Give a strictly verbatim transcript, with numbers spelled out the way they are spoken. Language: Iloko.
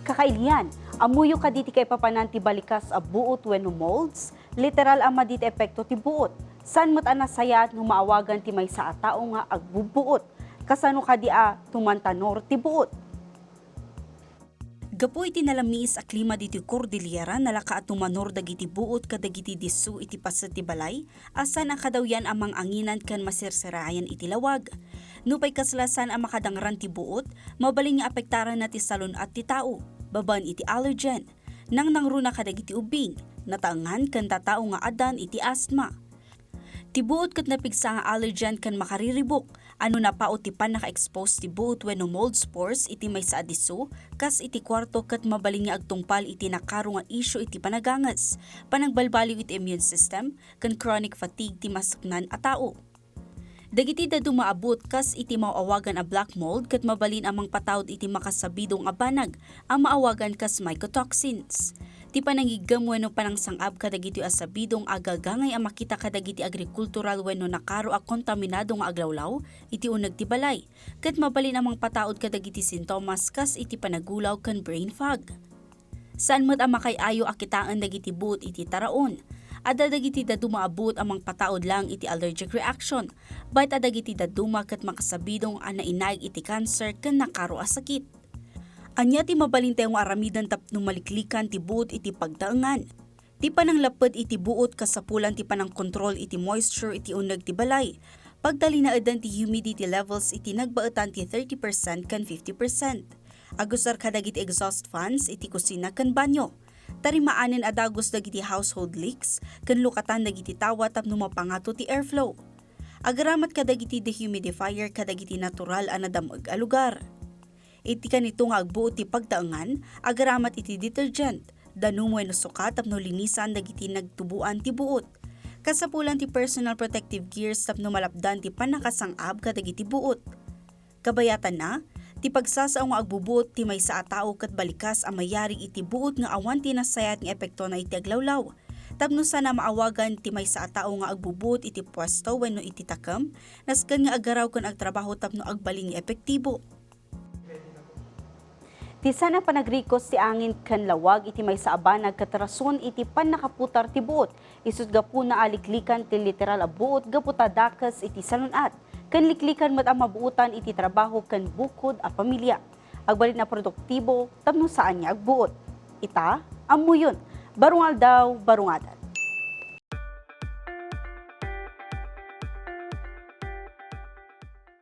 Kakailian, ammoyo kadi ti kaipapanan ti balikas a buot wenno molds? Literal a madi ti epekto ti buot. Saan met a nasayaat no maawagan ti maysa a tao nga agbubuot? Kasano kadi a tumantanor ti buot? Gapu iti nalamiis a klima ditoy Cordillera, nalaka a tumanor dagiti buot kadagiti disso iti paset ti balay, a saan a kadawyan a mang-anginan ken maserserayan iti lawag. Nupay kasla saan a makadangran ti buot, mabalin nga apektaranna ti salun-at ti tao, babaen iti allergen, nangnangruna kadagiti ubbing, nataengan ken tattao nga addan iti asthma. Ti buot ket napigsa nga allergen ken makariribuk, a no napaut ti pannaka-expose ti buot wenno mold spores iti maysa a disso, kas iti kuarto ket mabalin nga agtungpal iti nakaro nga isyu iti panaganges, panagbalbaliw iti immune system, ken chronic fatigue ti masaknan a tao. Dagiti dadduma a buot kas iti maaw-awagan a black mold ket mabalin a mangpataud iti makasabidong a banag a maawagan kas mycotoxins. Ti panangiggem wenno panangsang-ab kadagitoy a sabidong agagangay a makita kadagiti agrikultural wenno nakaro a kontaminado nga aglawlaw iti uneg ti balay, ket mabalin a mangpataud kadagiti sintomas kas iti panagulaw ken brain fog. Saan met a makaay-ayo a kitaen dagiti buot iti taraon. Adda dagiti dadduma a buot a mangpataud laeng iti allergic reaction, bayat a dagiti dadduma ket makasabidong a nainaig iti kanser ken nakaro a sakit. Ania ti mabalintayo nga aramiden tapno maliklikan ti buot iti pagtaengan? Ti pananglapped iti buot kasapulan ti panangkontrol iti moisture iti uneg ti balay. Pagtalinaeden ti humidity levels iti nagbaetan ti thirty percent ken fifty percent. Agusar kadagiti exhaust fans iti kusina ken banio. Tarimaanen a dagus dagiti household leaks ken lukatan dagiti tawa tapno mapangato ti airflow. Agaramat kadagiti dehumidifier kadagiti natural a nadam-eg a lugar. Iti kanito nga agbuot ti pagtaengan, agaramat iti detergent, danum wenno suka tapno linisan dagiti nagtuboan ti buot. Kasapulan ti personal protective gears tapno malapdan ti pannakasang-ab kadagiti buot. Kabayatanna, ti pagsasao nga agbubuot ti maysa a tao ket balikas a mayari iti buot nga awan ti nasayaat nga epektona iti aglawlaw. Tapno saan a maawagan ti maysa a tao nga agbubuot iti puesto wenno iti takem, nasken nga aggaraw ken agtrabaho tapno agbalin nga epektibo. Ti saan a panagrikos ti angin ken lawag iti maysa a banag ket rason iti pannakaputar ti buot. Isu't gapuna a liklikan ti literal a buot gapu ta dakes iti salun-at, ken liklikan met a mabuotan iti trabaho ken bukod a pamilia. Agbalin a produktibo tapno saan nga agbuot. Ita, ammoyon, baro nga aldaw, baro nga adas.